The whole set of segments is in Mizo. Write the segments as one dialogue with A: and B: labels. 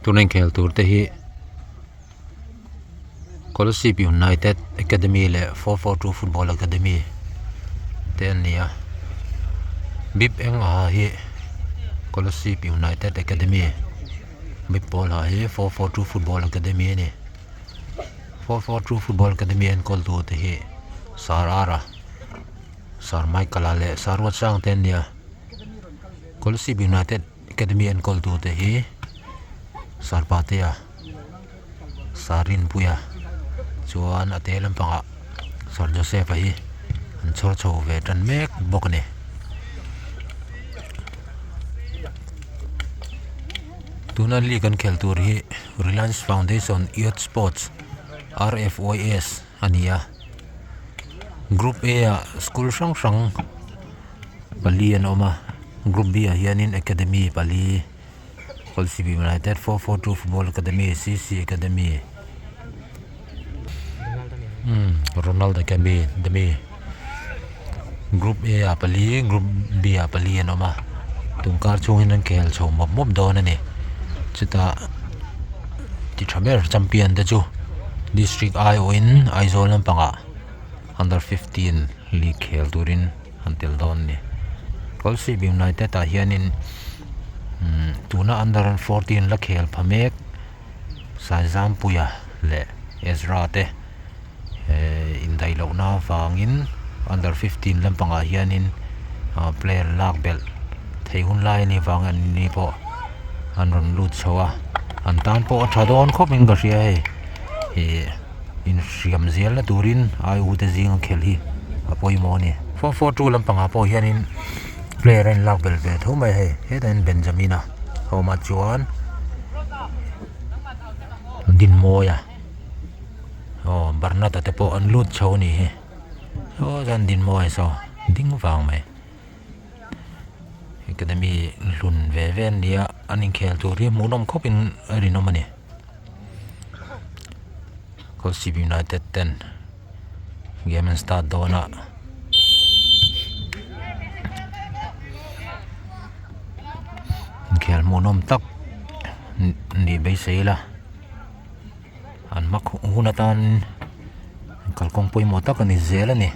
A: Tuna inkhel tur te hi Kolasib United Academy leh 442 Football Academy te an ni a bib eng ah hi Kolasib United Academy bib pawl ah hi 442 Football Academy a ni 442 Football Academy enkawl tu te hi Sir R a Sir Michael a leh Sir Ruatsang te an ni a Kolasib United Academy enkawl tu te hi Sir Patea Sir Rinpuia chuan a te lampangah Sir Joseph a hi an chhawr chho ve tan mek bawk a ni. Tuna league an khel tur hi Reliance Foundation Youth Sports R_F_Y_S a ni a group A ah school hrang hrang pali an awm a group B ah hianin academy pali Kolasib United 442 Football Academy C_C Academy umm Ronald Academy group A ah pali group B ah pali an awm a tun kar chhungin an khel chho mawp mawp dawn a ni chutah ti tha ber champion te chu district aiawhin Aizawl lampangah under 15 league khel turin an tel dawn a ni Kolasib United ah hianin umm tuna under 14 la khel pha mek Saizampuia leh Ezra te ehh indaih lohna avangin under 15 lampangah hianin ah player lak belh theih hun lai a nih vang an ni pawh an rawn lut chho a an tan pawh a tha dawn khawp in ka hria hei ih inhriam zel na turin ai u te zinga khelh hi a pawimawh a ni. 442 lampangah pawh hianin player a inlak belh ve tho mai a hei hetah hian Benjamina a awm a chuan Dinmawia aw Barnata te pawh an lut chho a nih hi aw chuan Dinmawia saw ding vang mai academy hlun ve ve an ni a an inkhel tur hi hmuhnawm khawpin a rinawm a ni. Kolasib United ten game an start dawn a inkhel hmuhnawm tak nih beisei ila an hma hun atan kalkawng pawimawh tak a ni zel a ni.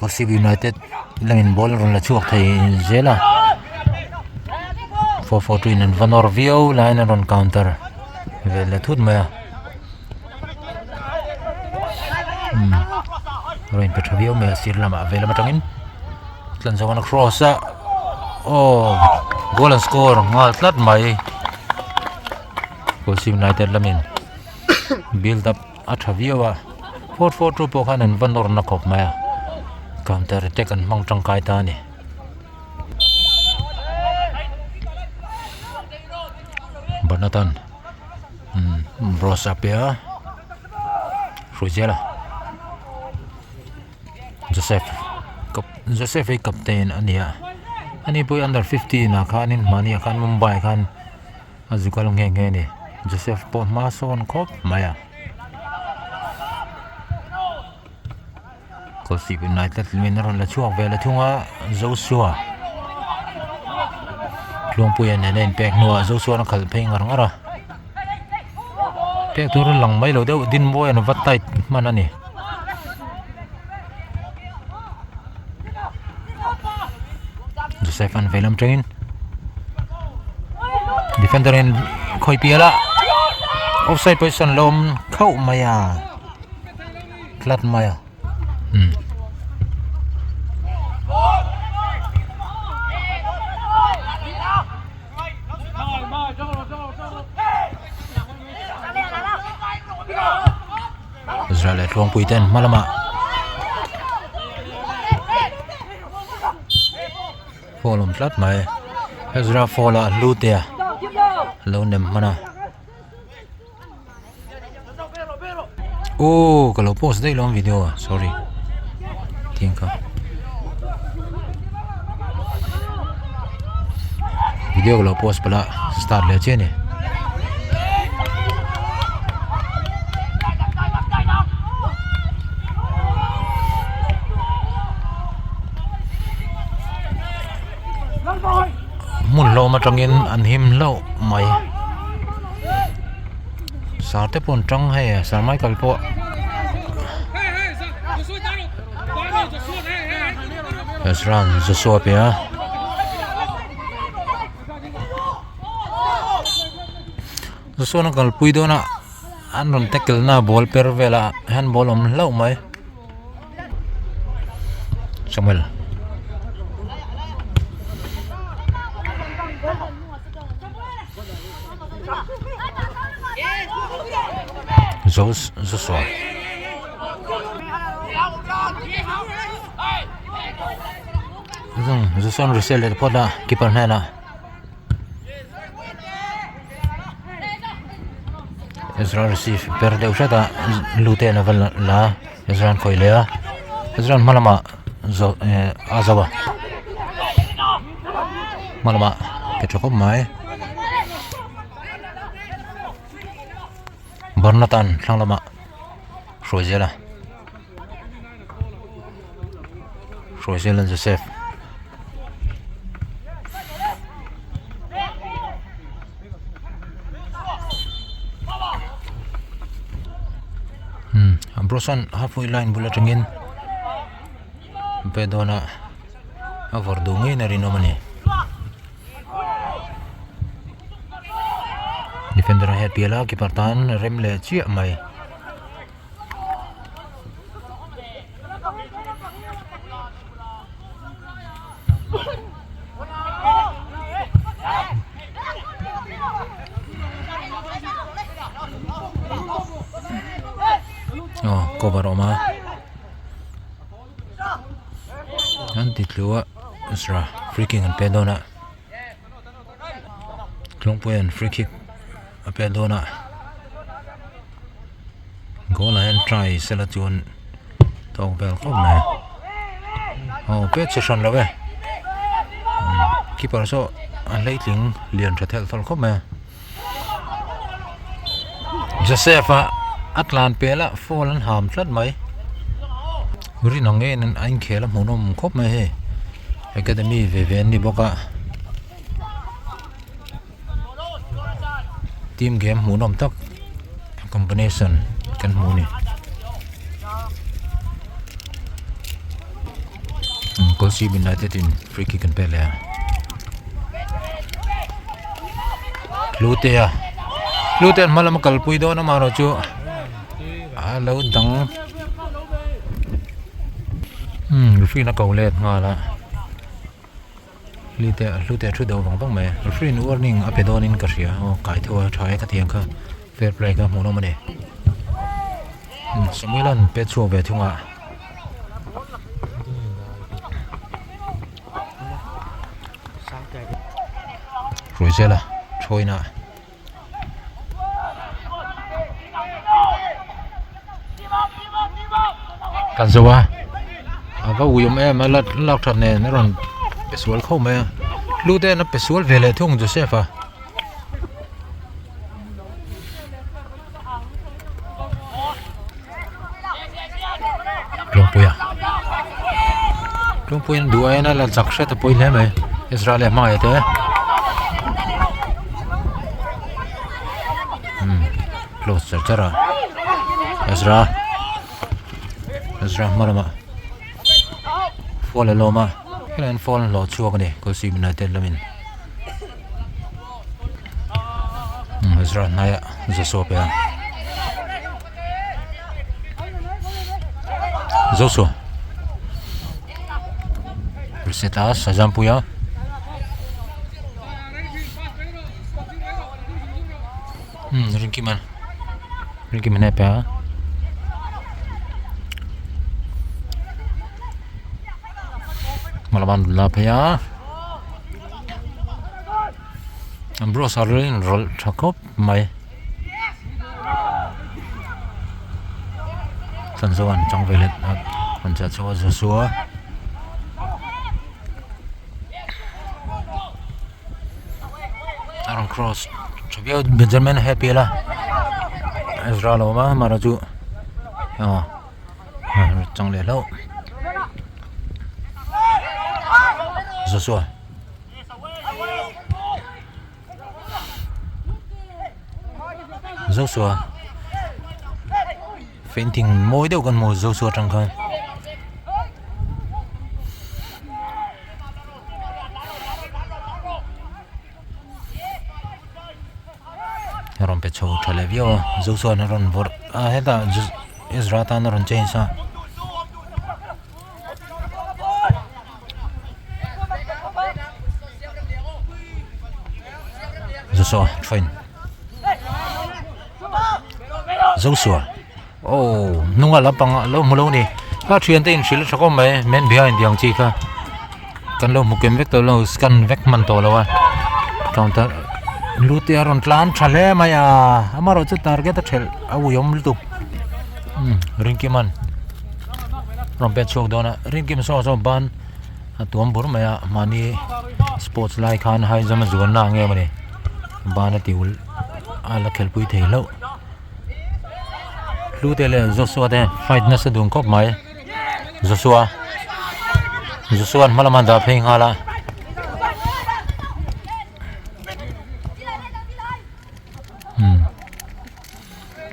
A: Kolasib United lamin ball a rawn la chhuak thei zel a 442 in an va nawr viau laiin an rawn counter ve leh thut mai a umm rawn inpe tha viau mai a sir lamah veilam atangin tlan zawng a cross a aw goal an score nghal tlat mai Kolasib United lamin build up a tha viau a 442 pawh khan an va nawr na khawp mai a counter attack an hmang tangkai ta a ni. Banatan umm Bros a pe a hruai zel a Joseph Joseph hi captain a ni a ani pawh hi under 15 ah khanin mahni ah khan Mumbai ah khan. A zu kal nghe nghe a ni Joseph pawh hma sawn khawp mai a Kolasib United luiin a rawn la chhuak ve la thung a Joshua Tluangpuia nena inpek hnuah Joshua a khalh phei ngar ngar a pek tur a lang mai lo deuh Dinmawi an va tight hman a ni. Joseph an veilam tangin defender in khawi pial a offside position lo awm khauh mai a tlat mai a umm. Israel leh Tluangpui ten hma lamah foul awm tlat mai Ezra foul a Hlutea lo nem hman a aw ka lo post daih lo ang video a sorry tiang kha video ka lo post palh a start leh chiah a ni. hmun hlawm atangin an him hlauh mai sar te pawh an tang hei sir Michael pawh Ezra an Joshua a pe a. Joshua an kalpui dawn a an rawn tackle na ball per velah handball awm hlauh mai. Samuel Joshua Joshua an resel leh phawt a keeper hnenah. Ezra receive per deuh hret a lute an va la Ezra an khawih leh a Ezra an hma lamah zo eh a zo a hma lamah pe tha khawp mai Barnatan thlang lamah hruai zel a hruai zel a Joseph. Hmm Ambrose-a'n halfway line bul atangin pe dawn a a vawrh duh ngeiin a rinawm a ni. Defender a hian pial a keeper tan rem leh chiah mai. Aw cover a awm a an ti tlu a Ezra free kick an pe dawn a Tlawngpuia'n free kick a pe dawn a goal ah hian try sela chuan tawk vel khawp mai aw pet che hran lo e keeper saw a hleitling lian tha thelh thawlh khawp mai a Joseph a a tlan pel a phone an ham tlat mai rin ang ngeiin a inkhel a hmuhnawm khawp mai hei academy ve ve an ni bawk a. Team game hmuhnawm tak combination kan hmu a ni. Kolsib United in free kick an pek leh a. Hlutea Hlutea hma lama kalpui dawn amaherawhchu a lo dang umm referee in a ko let nghal a. Hlute hlute a thu deuh vang vang mai a referee in warning a pe dawnin ka hria aw kai tho a tha e ka tiang kha fair play kha hmuh nawm a ni Samuel an pet chhuak ve thung a. Hruaizela thawina. Kan zo a a va ui awm em a lak that nen a rawn pe sual khawp mai a hlu te an pe sual ve leh thung Joseph a. Tlawngpuia Tlawngpuia an duh aiin a la chak hret a pawi hle mai Israel leh hmangaih te umm close char char a Ezra Ezra hma lamah phone a lawm a helaiah hian phone a hlawh chhuak a ni Kolsib United lamin. Ezra hnaia Joshua pe a Joshua reset a Sazampui a umm Rinkiman Rinkiman a pe a. Hma lama an rawn la phei a. Ambrose a rawn rawlh tha khawp mai. Tlanzo an chang ve leh a rawn chah chho a Joshua. A rawn cross tha viau Benjamin a happy a Ezra lo awm a amaherawhchu aw. Chang leh hlauh Joshua. Joshua painting mawi deuh kan hmu Joshua atang khan. A rawn pe chho tha leh viau a Joshua an a rawn vawrh a hetah Ezra tan a rawn change a. Joshua train Joshua oh hnunga lampang ah lo hmu lo ni a thian te in hrilh tha khawp mai men behind tih ang chi kha kan lo hmu kem vek tawh lo scan vek hman tawh lo a counter lu te a rawn tlan tha hle mai a amaherawh chu target a thelh a ui awm lutuk umm rinkiman. Rawn pet chhuak dawn a rinkim saw saw ban a tuam bur mai a mahni sports lai khan high jump a zuan na ang em a ni ban a ti ulh a la khelhpui thei hlauh hlute leh Joshua te fight nasa dun khawp mai Joshua Joshua an hma lamah a dah phei nghal a.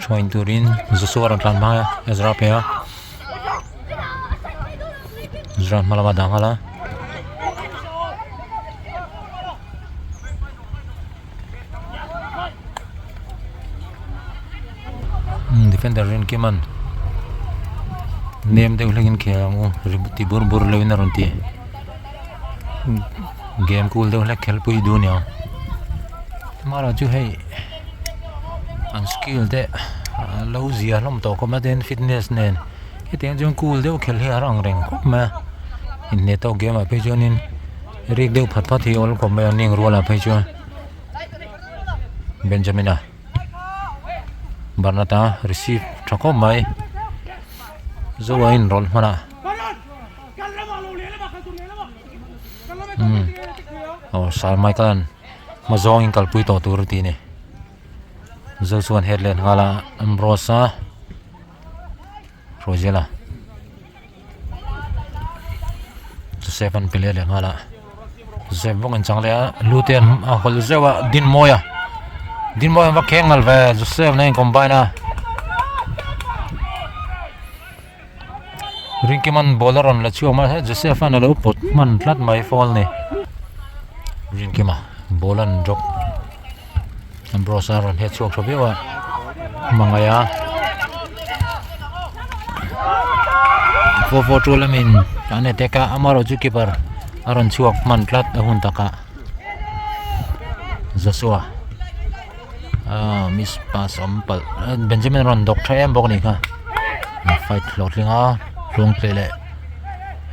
A: Hruain turin Joshua rawn tlan hma a Ezra phei a Ezra hma lama dah nghal a defender Rinkiman nem deuh hlekin khel ang u ti bur bur loin a rawn ti game cool deuh hlek khelpui duh aniang amaherawh chu hei. An skill te a lo zia hlawm tawh khawp mai tin fitness nen hetiang chuan cool deuh khelh hi a rang reng khawp mai a inhneh tawk game ah phei chuanin rik deuh phat phat hi a awl khawp mai a ning rual ah phei chuan Benjamina Barnata receive tha khawp mai Zoa a inrawlh hman a umm aw Sir Michael an. Hma zawngin kalpui tawh tur a ti a ni zo chuan head let nghal a Ambrose a Rosella Joseph an pe let leh nghal a Joseph bawk in chang leh a lu te an a hawlh zeuh a Dinmawia Dinmawia an va kheng nalh ve Joseph nen combine a Rinkiman ball a rawn la chhuak mai a Joseph an alo pawt hman tlat mai foul ni Rinkima ball an drop Ambrose a rawn heh chhuak tha viau a hmangaih a 4-4-2 lamin an attack a amaherawhchu keeper a rawn chhuak hman tlat a hun takah Joshua. Ah miss pass awm palh Benjamin rawn dawk tha em bawk a nih kha fight hlawhtling a hlawng tleh leh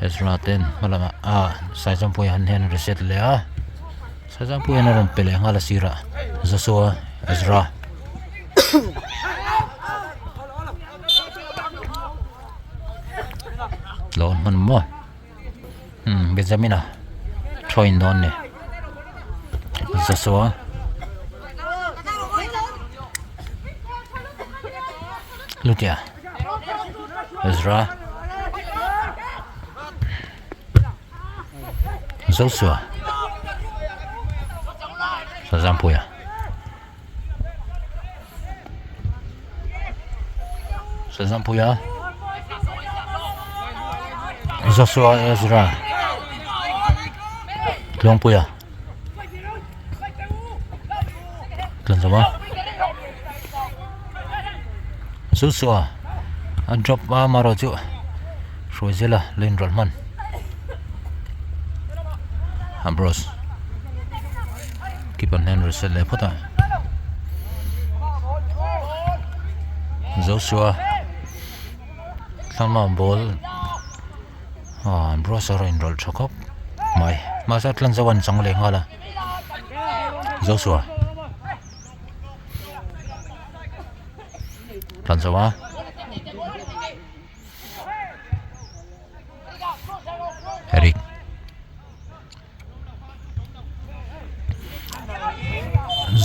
A: Ezra ten hma lamah ah Saizampuia han hian reset leh a Saizampuia hian a rawn pe leh nghal a sirah Joshua Ezra. Lo hman maw. Umm Benjamina thaw dawn ni Joshua Lutia Ezra Joshua Sazampuia Sazampuia Joshua Ezra Tluangpuia Tlanzova Joshua a drop a amaherawh chu Hruaizela lo inrawlh hman Ambrose. Keeper hnen reset leh phawt a Joshua thlanglam ball ah Ambrose a rawn inrawlh tha khawp mai mahse a tlan zo an chang leh nghal a Joshua tlan zo a. Eric.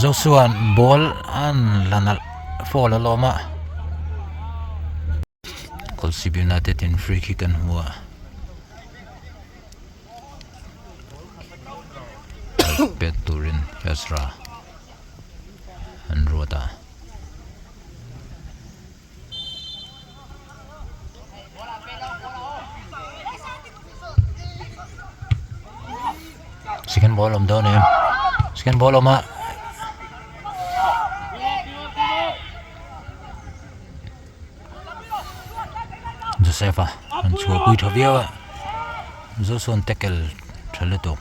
A: Joshua ball an la nalh foul a lawm a Kolasib United in free kick an hmu a pet turin Ezra an ruat a. Second ball awm dawn em? Second ball awm a. Joseph a an chhuahpui tha viau a Joshua-a'n tackle tha lutuk.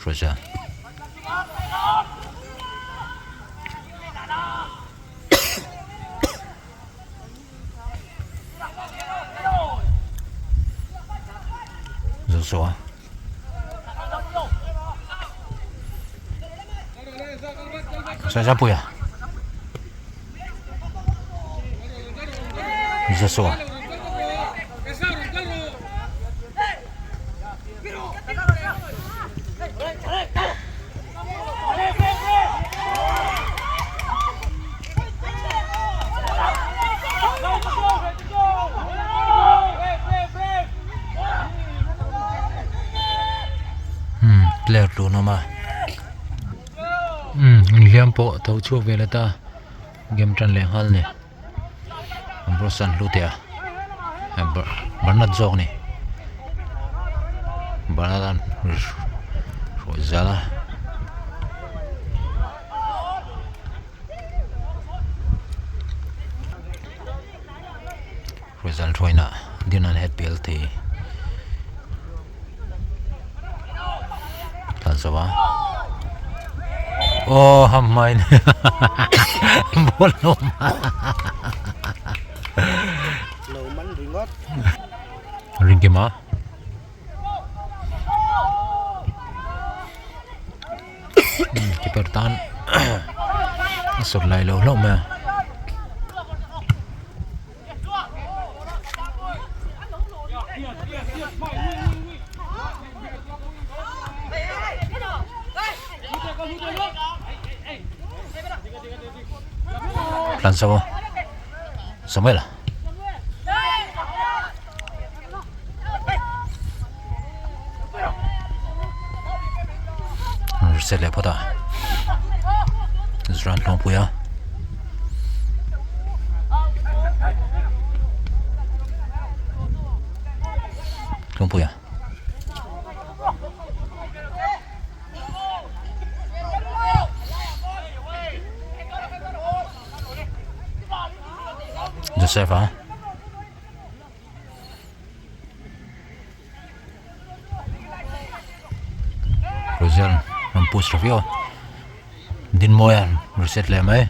A: Roger. Joshua. Saizampuia. Joshua. Hmm player tun awm a hmm inhliam pawh tho chhuak ve let a game tan leh nghal ni. Ambrose-a'n hlute a Bernard zawk a ni Bernard-a'n hruai zal a. Hruai zal hruaina din an het bel thei tlan zo a aw ham hmain ball lo
B: lo man ringawt
A: ringkima keeper tan a sawt lai lo hlauh mai a. Tlan zo a Samuel a set leh phawt a Zran hlawngpui a. Tlawmpuia. Joseph a. Rozel rawn push tha viau a Dinmawia'n reset leh mai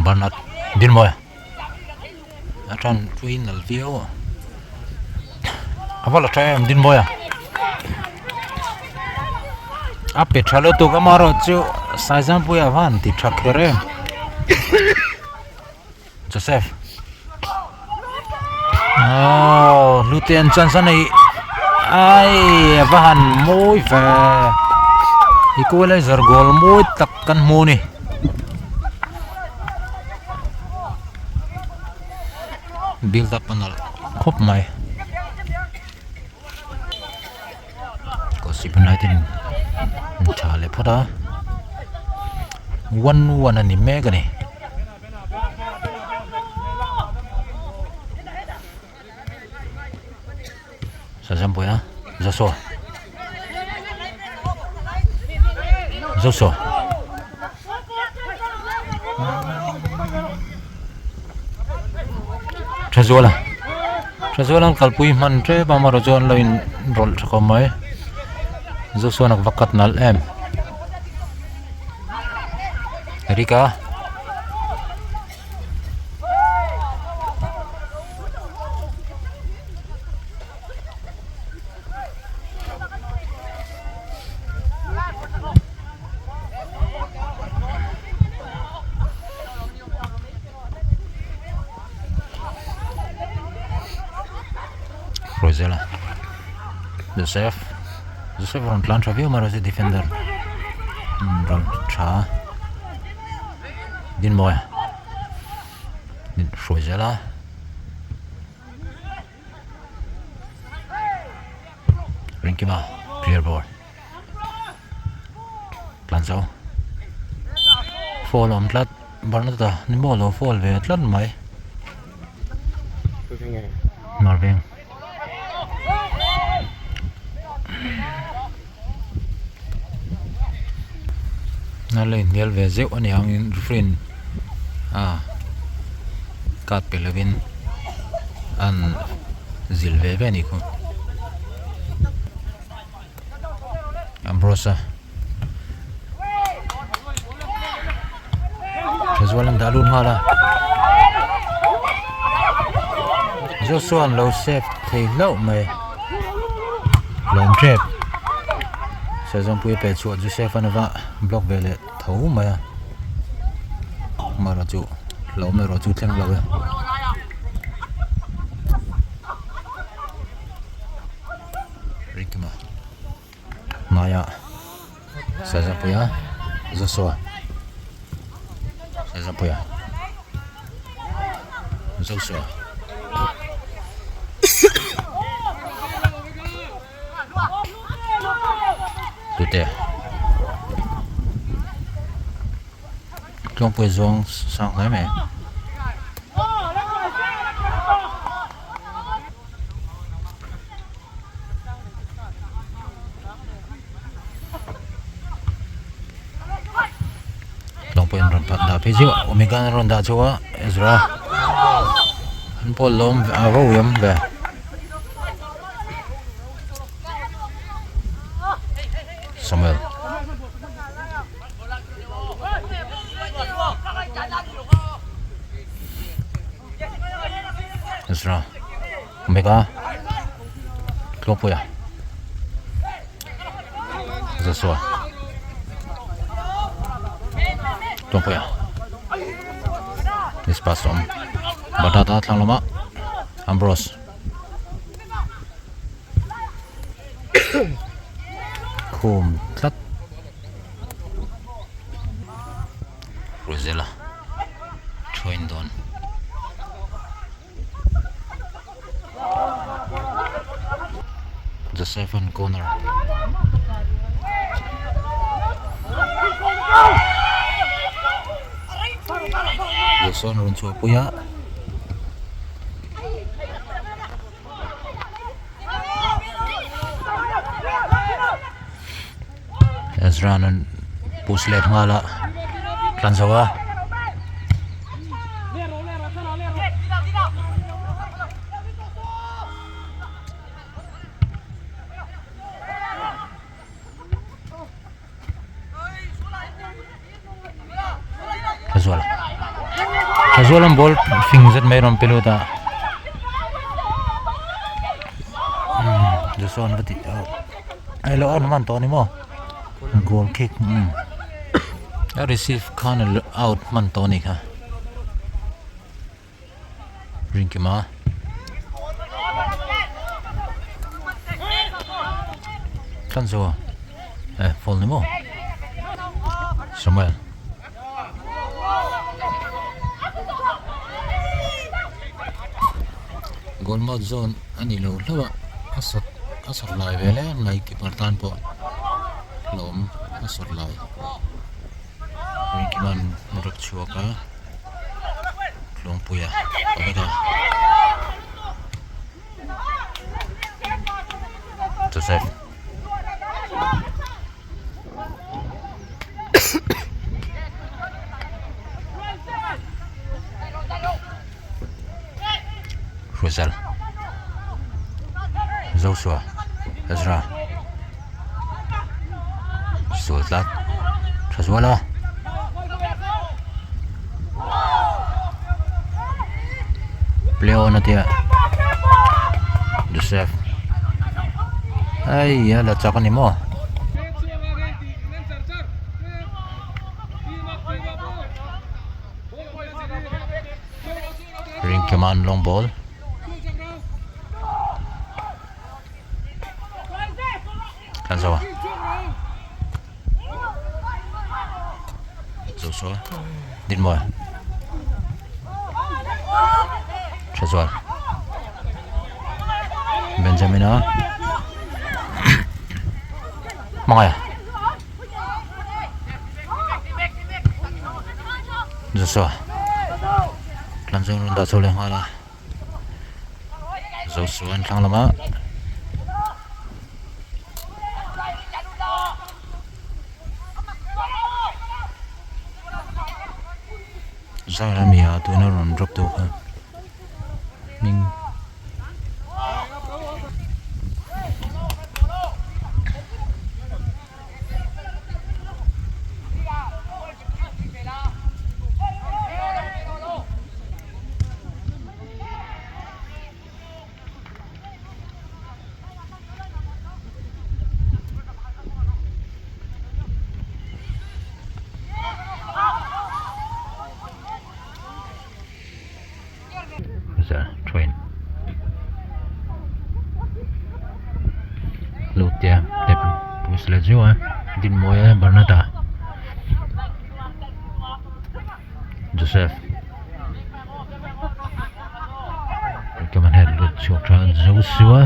A: Bernard Dinmawia a tan tui nal viau a a va la tha em Dinmawia a pe tha lutuk amaherawhchu Saizampuia van ti tha kher em. Joseph oh hlute an chance a nei ai a va han mawi ve equalizer goal mawi tak kan hmu a ni build up a nalh khawp mai Kawlsip United in an tha leh phawt a 1-1 a ni mek a ni. Sazampuia Joshua Joshua Thazuala Thazuala an kalpui hman tep a amaherawh chu an lo in rawlh tha khawp mai Joshua an va cut nalh em. Erika Rosella Joseph Joseph rawn tlan tha viau mai rawh se defender rawn tha Dinmawia hruai zel a. Ringkima clear ball tlan zo foul a awm tlat. Barnata ni maw lo foul ve tlat mai. Hmarveng. A la inhnial ve zeuh a ni angin referee in a card pe lovin an zil ve ve a nih khu. Ambrose a Thazual an dah lut nghal a Joshua an lo save thei hlauh mai lawm tep Sazawmpuia pe chhuah Joseph an ava block ve leh tho mai a amaherawhchu hlauhawm erawh chu thleng lo e. Rikima hmaia Sazapuia Joshua Sazapuia Joshua Tute Tlawngpui zawng sang hle mai. Tlawngpui an rawn phat dah phei chiah Omega an rawn dah chho a Ezra an ball lo awm a ro awm ve. Samuel. Ezra Omega Tlawngpuia Joshua Tlawngpuia Nispas awm Batata thlang lamah Ambrose Khum tlat Rosella thuain dawn. Joseph an corner. Joshua an rawn chhuah pui a. Ezra an push let nghal a tlan zo a. Thazual Thazual an ball fing zet mai rawn pe lut a Joshua an va tih ai lo an man tawh a ni maw goal kick umm a receive khan out hman tawh a nih kha. Rinkima Tlan zo a eh foul ni maw Samuel Goal mouth zone a ni lo hlauh a a sawt a sawt lai ve hle mai keeper tan pawh hlauhawm a sawt lai Rinkima'n rep chhuak a. Tlawngpuia a vek a Joseph Hruaizal Joshua Ezra Sual tlat tha zual a. Play on a tia Joseph hei a la chak a ni maw. Ringkeman long ball. Kan zo a. Zo so. Din mawi. Tha zual. Benjamin a. Hmangaih a. Joshua tlan zawng rawn dah chho leh nghal a Joshua an thlang lamah Zai rami ah tuna rawn drop tu kha hming. Train Lutea te push leh zeuh a Dinmawia Bernard-a Joseph Engkim an het lut chhuak tha a Joshua.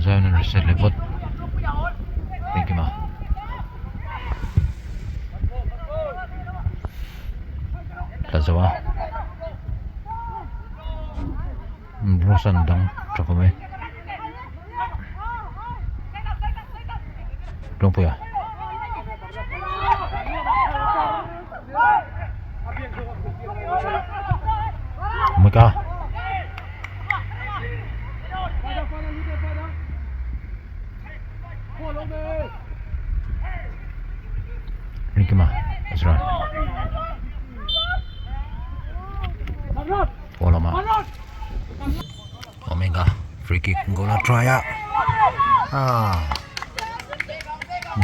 A: Zion an reset leh vawt engkim a tla zo a brush an dang tha khawp mai Tlawngpuia. Mika. Rinkima Ezra. Olama. Omega free kick goal a try a. Ah.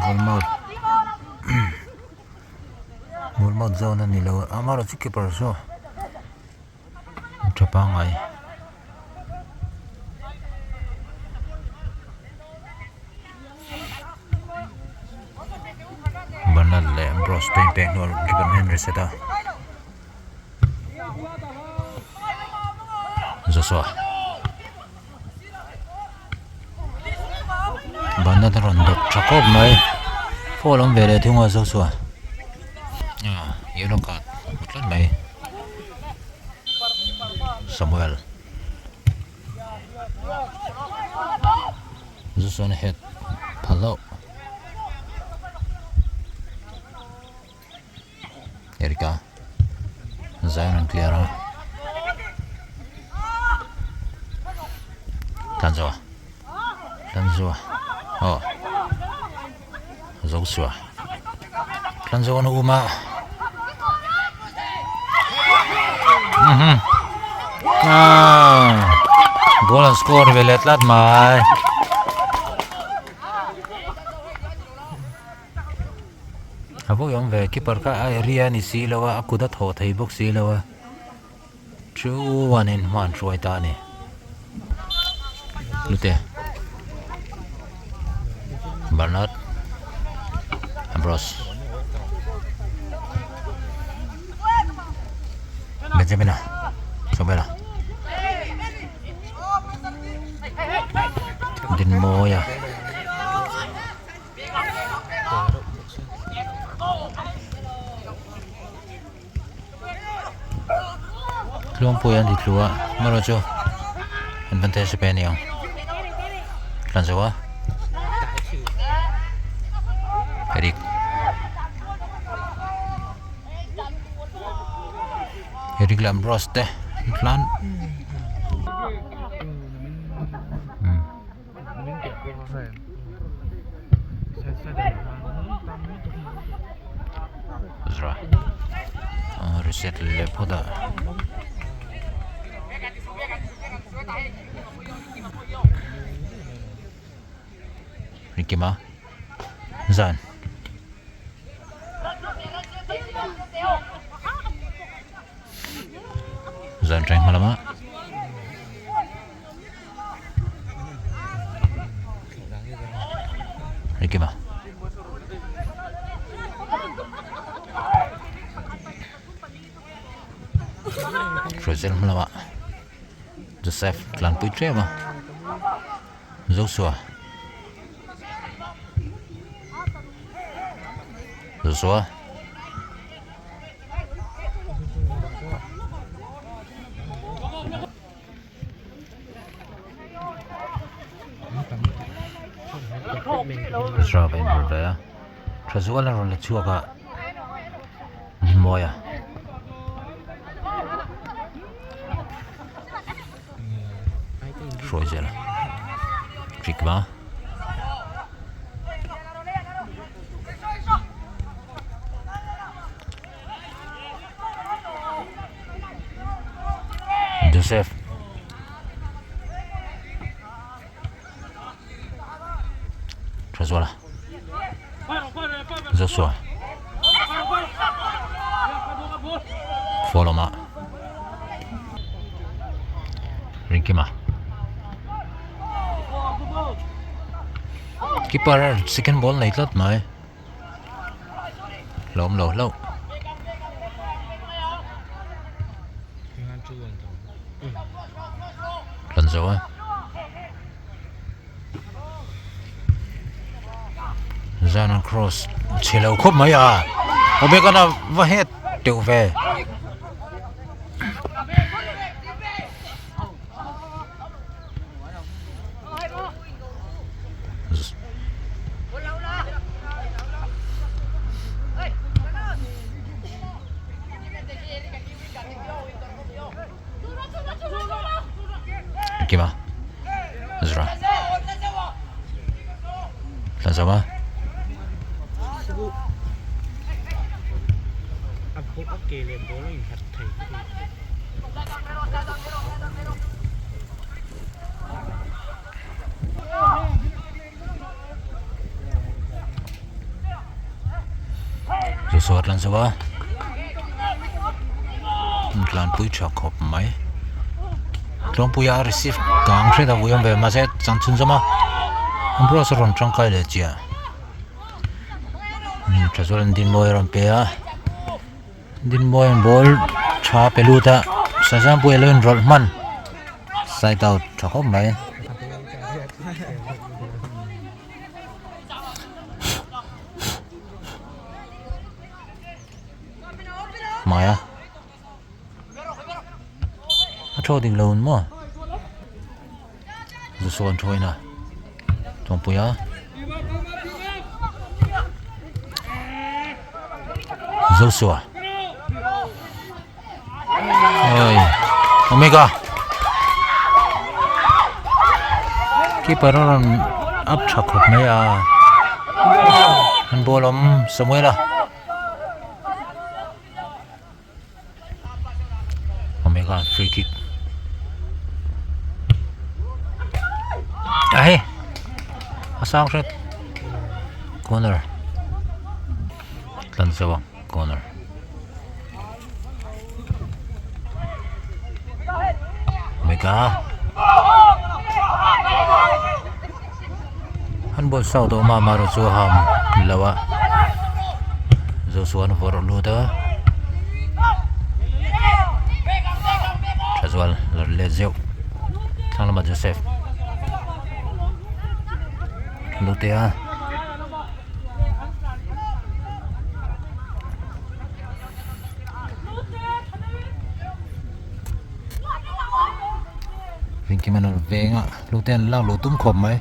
A: Goal mouth. Hmulmawt zawn a ni lo a amaherawh chu keeper chu tha pangngai. Bernard leh Bros te inpek hnuah keeper hian reset a. Joshua Bernard a rawn dawt tha khawp mai foul awm ve leh thung a Joshua ah yellow card hmu tlat mai Samuel Joshua an head pha hlauh. Erika Zion an clear a Tlanzoa Tlanzoa aw Joshua Tlanzoa an um a mhm ah goal an score ve leh tlat mai. A vawi awm ve keeper kha a area a ni si lo a a kut a thawh thei bawk si lo a chuanin hma an hruai ta a ni hlute Bernard Ambrose Benjamina Samuela Dinmawia. Tluangpui an ti tlu a amaherawh chu advantage a pe a ni ang tlan zo a Eric Eric leh Ambrose te an tlan. Zra reset leh phawt a. Rikima zan. Zan trai hma lama. Engkim a Hruaizel hma lamah Joseph tlanpui tlem a Joshua. Joshua. Ezra va inrawlh ve a, Thazuala rawn la chhuak a, Dinmawia. Hruai zel Trick va. Joseph Thazuala Joshua Follow ma Rinkima Keeper second ball nei tlat mai. Hlawm lo hlauh. Tlan zo a. Zan an cross chhe lo khawp mai a. Obekana va het teuh ve. Kima Zra Tlanzama Joshua tlan zo a tlanpui tha khawp mai tlawmpuia a receive kang hret a vui awm ve mahse chang chhun zawm a Ambrose a rawn tangkai leh chiah tha chuan an dinmawi a rawn pe a. Dinmawiin ball tha pe lut a Sazampuia lo inrawlh hman side out tha khawp mai. Hmaia a thaw ding lo maw Zusawn thawina Tawngpuia Joshua Oi Omega Keeper a rawn up tha khawp mai a an ball awm Samuela Omega free kick Ai a sang hret corner tlan zo ang corner Omega handball sau tawh mah mah erawh chu a ham lo a Joshua an vawrh lut a Thazual la let zeuh thlang lamah Joseph Lutea Engkim an rawn veng a Lutea an lak luh tum khawp mai.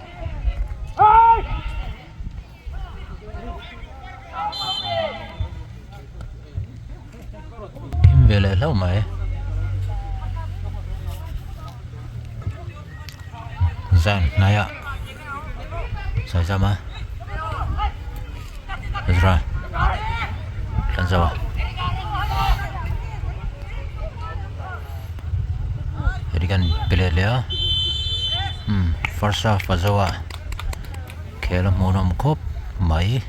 A: Him ve leh hlauh mai. Zan hnaiah Saizama Ezra Tlanzawa heti kan pe let leh a umm first half a zo a khel a hmuhnawm khawp mai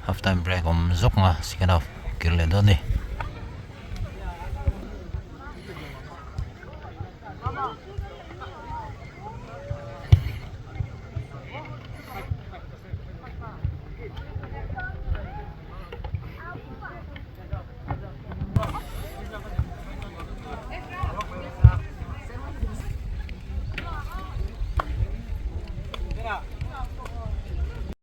A: half time break awm zawk ang a second half kir leh dawn a ni.